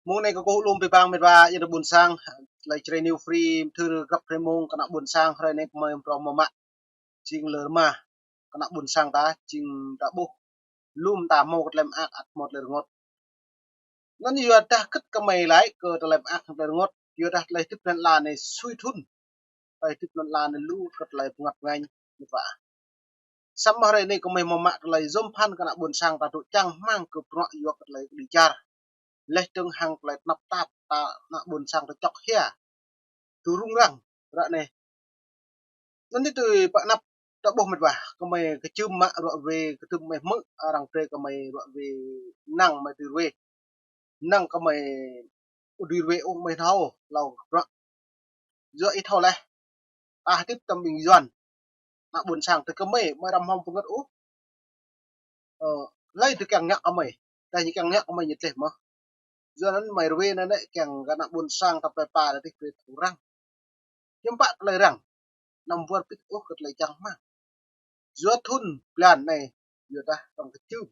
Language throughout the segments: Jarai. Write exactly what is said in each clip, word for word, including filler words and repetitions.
Mông anai kơkuh lŏm abih bang met wa, yua ană ƀôn sang, tơlơi Jrai New Free, mơthưr găp hrơi mông kơ ană ƀôn sang, hrơi anai kơmơi phrâo mơ̆ mă. Jing lơ rơma, kơ ană ƀôn sang ta, jing ta ƀuh. Lŏm ta hmâo kơ tơlơi mơak, ăt hmâo tơlơi rơngot. Anŭn yua dah kơ̆t kơmơi laĭ kơ tơlơi mơak, tơlơi rơngot, yua dah tơlơi hơdip lŏn ala anai sui thŭn. Tơlơi hơdip lŏn ala anai lu kơ tơlơi bơngăt bơngañ, met wa. Samơ̆ hrơi anai kơmơi hmâo mă tơlơi yom phăn kơ ană ƀôn sang ta dŏ čang rơmang kơ bruă yua kơ tơlơi kơđi čar. Laih dơ̆ng hăng tơlơi tơnap tap ta ană ƀôn sang ta čŏk hia. Tui rŭng răng, ră anai. Anŭn tui pơ anăp ta ƀuh met wa, kơmơi kơčưm mă ruă wê, kơčưm mă hmư̆, arăng brơi kơmơi ruă wê, năng mă tui wê. Năng kơmơi ƀu dưi wê ôh mơi thâo, hlâo bruă. Yua ih thâo laih. Ta hơdip tơm ƀing Yuan. Ană ƀôn sang tơ kơmơi, mơi răm hom pơngăt ôh. Ơ, hlơi tơ kiăng ngă kơmơi. Tơ ñu kiăng ngă kơmơi ñu tlaih mơ̆. Yua anŭn mơi rơwê anŭn lĕ kiăng kơ ană ƀôn sang ta pơpă lĕ tih pơrĕt răng. Hiư̆m pă tơlơi răng. Anăm wơr bĭt ôh kơ tơlơi čang rơmang. Yua thŭn blan anai, yua dah tơng kơčưm.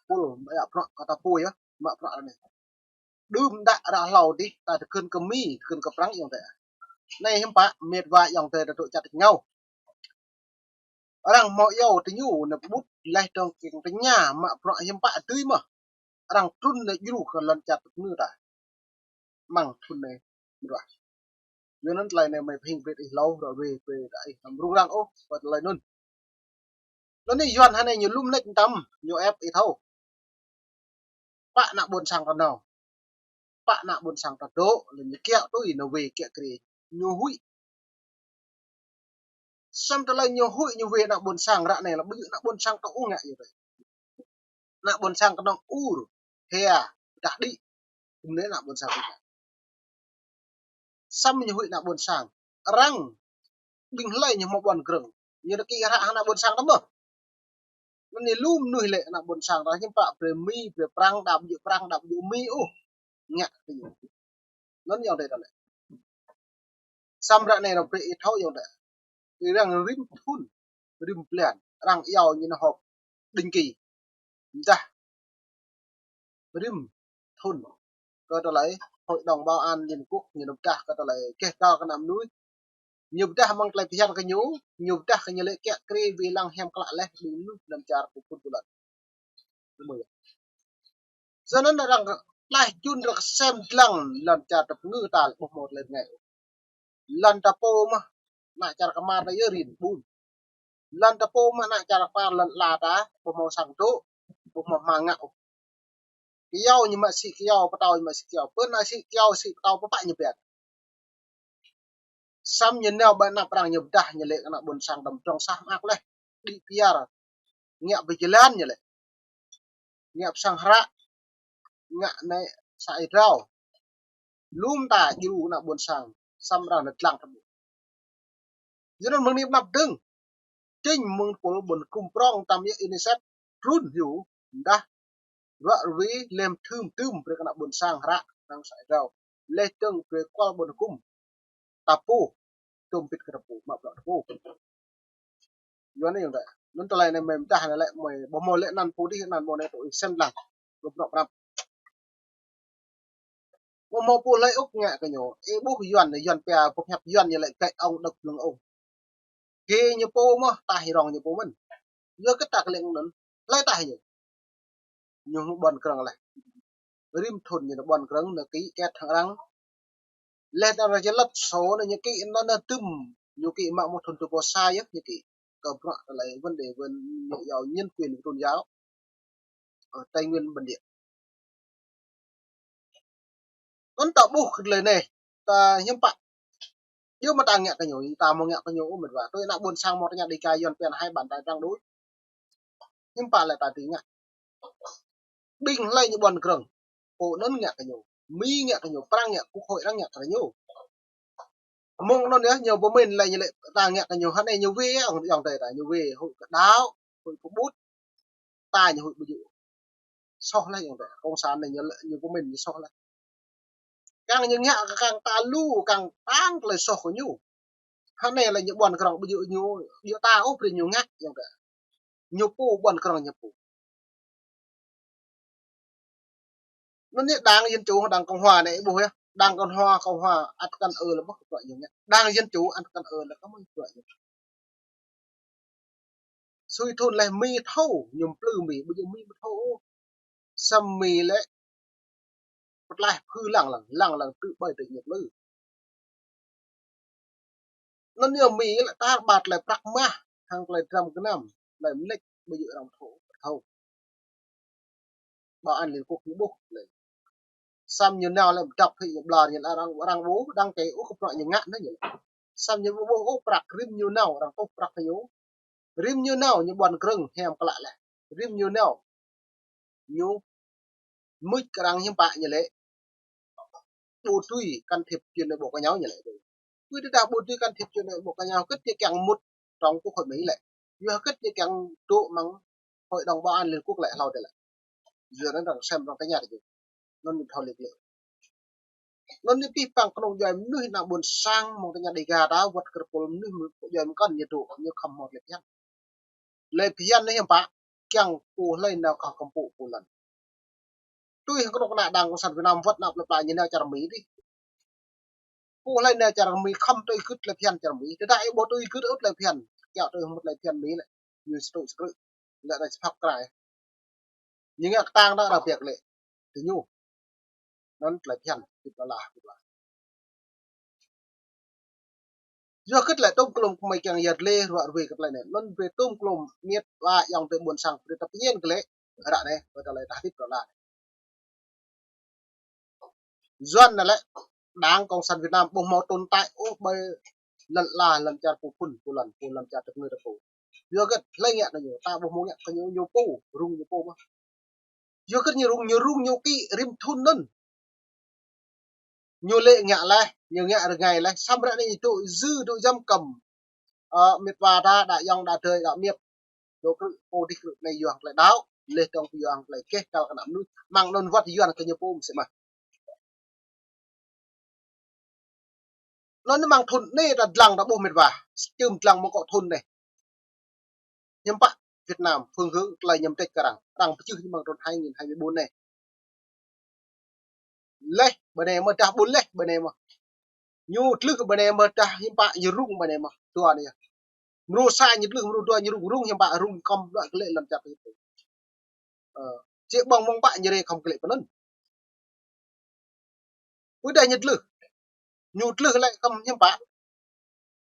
Pul mă yă bruă kơ ta pô yơh, mă bruă anai. Đưm đă ră hlâo dih, ta tơkưn kơ Mi, tơkưn kơ Prăng ayŏng adơi. Anai hiư̆m pă, met wa ayŏng adơi ta dŏ čăt rơngiao. Arăng hmâo iâu tơ ñu, anai pơƀut laih dơ̆ng kiăng tơña, mă bruă hiư̆m pă dưi mơ̆. Arăng trŭn anai djru kơ lŏn čar tơpă ngư ta. Mơ̆ng thŭn anai, met wa. Yua anŭn tơlơi anai mơi pơhing brơi ih hlâo, ruă wê brơi ih, anăm rŭng răng ôh, pơ tơlơi anŭn. Anŭn anai Yuan hơnai ñu lŏm lĕč tăm, ñu ĕp ih thâo. Pă ană ƀôn sang ta nao. Pă ană ƀôn sang ta dŏ, lĕ ñu kiaŏ tui, ñu wê kiaŏ krê. Ñu huĭ. Samơ̆ tơlơi ñu huĭ ñu wê ană ƀôn sang ră anai lĕ ƀu djơ̆ ană ƀôn sang ta ung ngă yua dah. Ană ƀôn sang kơnơ̆ng ur, hia, dah đĭ. Kơmơi ană ƀôn sang ta. Samơ̆ ñu huĭ ană ƀôn sang. Arăng, ƀing hlơi ñu hmâo ƀuăn krơ̆ng. Ñu dah kĭ hră hăng ană ƀôn sang ta mơ̆. Anŭn anai lu mơnuih lĕ ană ƀôn sang ta hiư̆m pă brơi Mi, brơi Prăng, đa ƀu djơ̆ Prăng, đa ƀu djơ̆ Mi ôh. Ngă kơ ñu. Anŭn ayŏng adơi ta lĕ. Samơ̆ ră anai arăng brơi ih thâo ayŏng adơi. Arăng rĭm thŭn, rĭm blan, arăng iâu ñu nao họp định kỳ. Dah rĭm thŭn. Kơ tơlơi Hội đồng Bảo an Liên Hợp Quốc ñu pơdah kơ tơlơi keh kơ ană mơnuih. Ñu pơdah mơ̆ng tơlơi phiăn kơ ñu, ñu pơdah kơ ñu lĕ kiaŏ krê wê lăng hiam klă laih ƀing mơnuih lŏn čar pơpŭn pơlăn. Yua anŭn arăng tlaih jun arăng sem dlăng lŏn čar tơpă ngư ta lĕ ƀu hmâo tơlơi rơngai. Lŏn ta pô mơ̆, ană čar kơmar ta yơh rin ƀun. Lŏn ta pô mơ̆ ană čar kơmar lŏn ala ta, ƀu hmâo sang dŏ, ƀu hmâo hmang ngă ôh. Kyâo ñu mă sĭ kyâo, pơtâo ñu mă sĭ kyâo. Pơ ană sĭ kyâo, sĭ pơtâo pơpă ñu biă. Samơ̆ ñu nao ƀơi anăp arăng ñu pơdah ñu lĕ kơ ană ƀôn sang tơm trong sah mơak laih. Đĭ piar. Ngă pơjơlan ñu lĕ. Ngă pơsang hră. Ngă anai sa ih drao. Lŏm ta djru ană ƀôn sang. Samơ̆ arăng nao dlăng tơmŭ. Yua anŭn mơ̆ng anai pơanăp dơ̆ng. Čĕng mơ̆ng tơpul ƀôn hơkŭm prŏng tăm yơh UNICEF trŭn hyu dah ruă rơwê lĕ mơthưm tưm brơi kơ ană ƀôn sang hră hăng sa ih drao. Laih dơ̆ng brơi kual ƀôn hơkŭm ta pô, tơm bĭt kơ ta pô, mă bruă ta pô. Yua anai ayŏng adơi. Anŭn tơlơi anai mơi pơdah anai lĕ mơi ƀu hmâo lĕ anăn pô dih, anăn mơ̆ anai tui ih sem lăng. Ƀu bruă prăp. Ƀu hmâo pô hlơi ôh ngă kơ ñu. Ih ƀuh Yuan, Yuan pia pơhiăp Yuan ñu lĕ gai ong đŏk lưng ong. Kơ ñu pô mơ̆, taih rŏng ñu pô mơ̆n. Yua kơ ta kơ lĕ anŭn. Hlơi taih ñu. Ñu hmâo ƀuăn krơ̆ng laih. Rĭm thŭn ñu nao ƀuăn krơ̆ng, nao kĭ kĕt hăng arăng. Laih ta ră jơlăt sô anai ñu kĭ anŭn nao tơm. Ñu kĭ mă mơ̆ thŭn tơpô sa yơh ñu kĭ. Kơ bruă tơlơi vấn đề vấn ñu iâu nhân quyền tôn giáo. Ơ, Tây Nguyên bản địa. Anŭn ta ƀuh kơ tơlơi anai, ta hiư̆m pă. Yua mơ̆ ta ngă kơ ñu, ta hmâo ngă kơ ñu ôh met wa. Tui ană ƀôn sang hmâo tơña đi kơ Yuan pia hai bàn tay trắng đuôi. Hiư̆m pă lĕ ta dưi ngă. Ƀing hlơi ñu ƀuăn krơ̆ng. Pô anŭn ngă kơ ñu. Mi ngă kơ ñu, Prăng ngă, quốc hội arăng ngă kơ ñu. Mơ̆ng anŭn yơh, ñu pơmĭn lĕ ñu lĕ ta ngă kơ ñu, hơnai ñu wê, ayŏng adơi ta, ñu wê, hội kơ đao, hội pơƀut, ta ñu hội ƀu djơ̆. Soh laih ayŏng adơi, cộng sản anai ñu lĕ, ñu pơmĭn ñu soh laih. Kiăng ñu ngă kơ kiăng ta lu, kiăng tăng tơlơi soh kơ ñu. Hơnai lĕ ñu ƀuăn krơ̆ng ƀu djơ̆ ñu, djơ̆ ta ôh brơi ñu ngă ayŏng adơi. Ñu pô ƀuăn krơ̆ng ñu pô. Anŭn yơh Đảng Dân Chủ, Đảng Cộng Hòa anai ƀuh yơh. Đảng Cộng Hòa, Cộng Hòa ăt kăn ư lĕ ƀuh kơ prăk ñu ngă. Đảng Dân Chủ ăt kăn ư lĕ kơ mơi prăk ñu. Sui thun lĕ Mi thâo, ñu plư Mi, ƀu djơ̆ Mi ƀu thâo ôh. Samơ̆ Mi lĕ pơtlaih phư lăng lăng, lăng lăng tŭ ƀơi tŭ ñu plư. Anŭn yơh Mi lĕ tar ƀar tơlơi prăk mah, hăng tơlơi dram gơnam, tơlơi mơneč ƀu djơ̆ arăng thâo, thâo. Bảo an Liên Quốc ñu ƀuh lĕ. Samơ̆ ñu nao lĕ dăp hĭ ñu ƀlŏr ñu lĕ arăng, arăng ƀuh, đang kơ ôh kơ prăk ñu ngă anai ñu lĕ. Samơ̆ ñu ƀu ƀuh ôh prăk rĭm ñu nao, arăng tuh prăk ñu. Rĭm ñu nao ñu ƀuăn krơ̆ng hiam klă lĕ. Rĭm ñu nao ñu mưč kơ arăng hiư̆m pă ñu lĕ. Bộ tui can thiệp chuyện nội bộ của nhau ñu lĕ. Tui tơdah bộ tui can thiệp chuyện nội bộ của nhau, kơ ñu kiăng mŭt trong quốc hội Mỹ lĕ. Yua kơ ñu kiăng dŏ amăng Hội đồng Bảo an Liên Quốc lĕ hlâo tơ lĕ. Yua anŭn arăng sem arăng tơña tơ ñu. Anŭn ñu thâo lĕ lĕ. Anŭn ñu pih păng kơnơ̆ng djuai mơnuih ană ƀôn sang mơ̆ng tơña Dega ta wơ̆t kơ pôl mơnuih djuai mơkăn ñu dŏ ñu khŏm hmâo tơlơi phiăn. Tơlơi phiăn anai hiư̆m pă, kiăng pô hlơi nao kơ kơmpŭ pô lăn. Tui hăng kơnơ̆ng ană Đảng Cộng sản Việt Nam wơ̆t ană plơi pla ñu nao čar Mi dih. Pô hlơi nao čar Mi khŏm tui gưt tơlơi phiăn čar Mi. Tơdah ih ƀu tui gưt ôh tơlơi phiăn, kiăng tui hmâo tơlơi phiăn Mi lĕ, ñu sơtŭ sơkrư̆, lĕ đa sơphăp krai. Ñu ngă kơtang đa đa biă lĕ. Tơ ñu. Anŭn tơlơi phiăn, tip lala, tip lala. Yua kơ tơlơi tôm klôm kơ mơi kiăng yăt lĕ ruă ruai kơ tơlơi anai. Anŭn brơi tôm klôm miêt wa ayŏng adơi ƀôn sang brơi ta pơñen kơ lĕ. Ră anai, brơi ta lĕ ta tip lala. Yuan anai lĕ, Đảng Cộng sản Việt Nam ƀu hmâo tồn tại ôh ƀơi lŏn ala, lŏn čar pô phŭn, pô lăn, pô lăn čar tơpơngư ta pô. Yua kơ hlơi ngă kơ ñu, ta ƀu hmâo ngă kơ ñu, ñu pô, rŭng ñu pô mơ̆n. Yua kơ ñu rŭng, ñu rŭng ñu kĭ rĭm thun anŭn. Ñu lĕ ngă laih, ñu ngă rơngai laih, samơ̆ ră anai ñu dŏ djơ̆ dŏ giam cầm. Ơ, miêt wa ta, đa ayŏng, đa adơi, đa miêt. Dŏ krư̆ pô dih krư̆ anai yua hăng tơlơi đaŏ, leh dong yua hăng tơlơi keh kăl kơ ană mơnuih, mơ̆ng anŭn wơ̆t Yuan kơ ñu pô mơsĕ mơ̆n. Anŭn mơ̆ng thun anai ta dlăng ta ƀuh miêt wa, čưm dlăng mơ̆ng akŏ thun anai. Hiư̆m pă Việt Nam phương hướng tơlơi ñu mơdrĕč kơ arăng, arăng pơčưh ñu mơ̆ng thun hai nghìn hai mươi bốn anai. Leh ƀơi anai mơ̆ dah ƀuh leh ƀơi anai mơ̆. Ñu tlưh ƀơi anai mơ̆ dah hiư̆m pă ñu rŭng ƀơi anai mơ̆. Dua anai yơh. Mrô sa ñu tlưh, mrô dua ñu rŭng, rŭng hiư̆m pă rŭng khŏm đuaĭ kơ lĕ lăm čar tơpơ̆. Ơ, či ƀơ̆ng mơ̆ng pă ñu rai khŏm kơ lĕ pơ anŭn. Ƀu dah ñu tlưh. Ñu tlưh lĕ khŏm hiư̆m pă.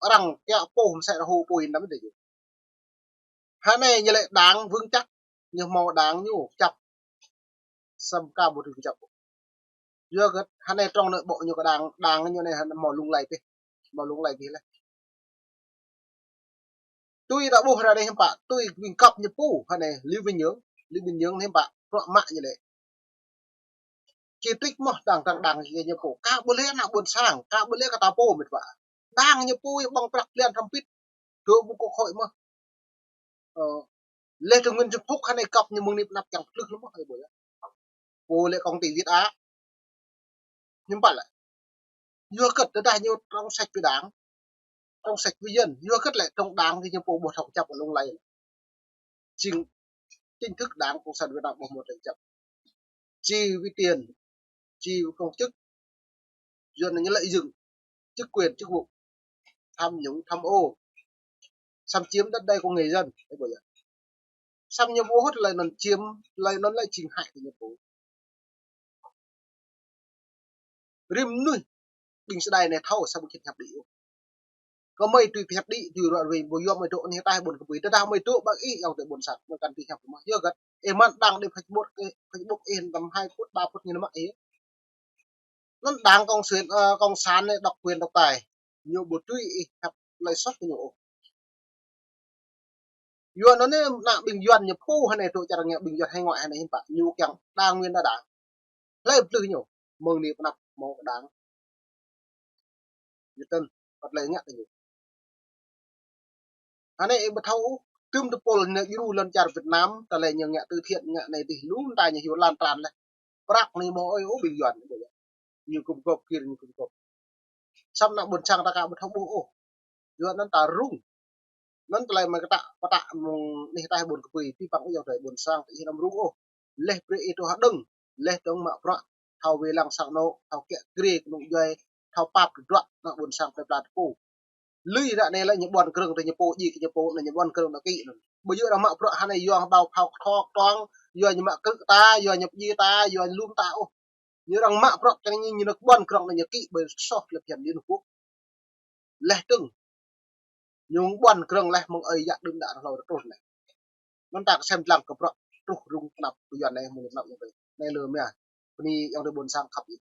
Arăng kiăng pô mơsĕ rơhô pô yên tâm đơi. Hơnai ñu lĕ đảng vững chắc, ñu hmâo đảng ñu kơjăp. Samơ̆ ka ƀu dưi kơjăp. Yua kơ hơnai trong anai ƀô̆ ñu kơ đảng, đảng ñu anai hơnai hmâo lung lay pih. Hmâo lung lay pih leh. Tui ta ƀuh ră anai hiư̆m pă, tui ƀing găp ñu pô, hơnai Liu Binyong, Liu Binyong hiư̆m pă, prăk mă ñu lĕ. Či trích mơ̆ đảng, đảng, đảng kơ ñu pô. Ka ƀu lĕ ană ƀôn sang, ka ƀu lĕ kơ ta pô miêt wa. Đảng ñu pô yơh ƀơ̆ng prăk blan hrăm pit. Dŏ ƀu kơ khôi mơ̆. Ơ, leh dong Nguyễn Xuân Phúc hơnai găp ñu mơ̆ng anai pơ anăp kiăng pơtlưh lơ̆m mơ̆, ơi ƀuh yơh. Pô lĕ công ty Việt Á. Hiư̆m pă lĕ. Yua kơ tơdah ñu trong sạch với đảng, trong sạch với dân. Yua kơ lĕ trong đảng kơ ñu pô ƀu thâo kơjăp lung lay. Chính, chính thức Đảng Cộng sản Việt Nam ƀu hmâo tơlơi kơjăp. Chỉ vì tiền, chỉ vì công chức, Yuan ñu lợi dụng chức quyền, chức vụ, tham nhũng, tham ô, xâm chiếm đất đai của người dân. Ơi ƀuh yơh. Samơ̆ ñu ƀu hơt tơlơi anŭn chiếm, tơlơi anŭn lĕ chính hại kơ ñu pô. Rĭm mơnuih ƀing sơdai anai thâo sa ƀu khĭn hiăp đĭ ôh. Kơ mơi tui hiăp đĭ, tui ruă ruai, ƀu yua mơi dŏ anai taih ƀôn kơpui. Tơdah mơi dŏ ƀơi ih ayŏng adơi ƀôn sang, mơi kăn tui hiăp mơ̆. Yua kơ ih mơ̆n đăng đĭ Facebook, ơ, Facebook ih tơm hai phút, ba phút ñu mă ih. Anŭn đảng cộng sản, ơ, cộng sản anai độc quyền độc tài. Ñu ƀu tui ih hiăp tơlơi soh kơ ñu ôh. Yuan anŭn anai ană ƀing Yuan ñu pô hơnai dŏ čar ngă ƀing Yuan hải ngoại hơnai hiư̆m pă ñu kiăng đa nguyên đa đảng. Hlơi pơtlưh ñu, mơ̆ng anai pơ anăp mơ̆ng đảng. Ñu tơl, pơtlơi ngă kơ ñu. Hơnai ih ƀu thâo, tơm tơpul ñu djru lŏn čar Việt Nam, tơlơi ñu ngă từ thiện ngă anai dih lu mơta ñu hyu lan tràn leh. Prăk anai ƀu ơi ôh ƀing Yuan. Ñu gum gôp kir ñu gum gôp. Samơ̆ ană ƀôn sang ta ka ƀu thâo ƀuh ôh. Yua anŭn ta rŭng. Anŭn tơlơi mơi kơtă, kơtă mơ̆ng anih taih ƀôn kơpui, pih păng ih ayŏng adơi ƀôn sang, ih anăm rŭng ôh. Leh brơi ih tŭ hơđơ̆ng, leh dong mă prăk. thâo wai lăng sang anŏ, thâo kiă kriê kơnung djuai, thâo pap tơdruă, ană ƀôn sang plơi pla ta pô. Lui ră anai lĕ ñu ƀuăn krơ̆ng tơ ñu pô, djai kơ ñu pô, anŭn ñu ƀuăn krơ̆ng anŭn kĭ anŭn. Ƀu djơ̆ arăng mă bruă hơnai yua hơbao phao kơtho kơtuang, yua ñu mă krư̆ ta, yua ñu pơdjai ta, yua ñu lum ta ôh. Ñu arăng mă bruă tơ ñu, ñu nao ƀuăn krơ̆ng anŭn ñu kĭ ƀơi soh lĕ phiăn Liên Hợp Quốc. Leh tơ̆ng. Ñu ƀuăn krơ̆ng leh mơ̆ng ơi yă đưm đă hlâo truh leh. Anŭn ta kơsem lăng kơ bruă truh rŭng tơnap kơ Yuan anai mơ̆ng tơnap ñu ƀơi. Anai lơ mia. Bơni ayŏng adơi ƀôn sang khăp ih.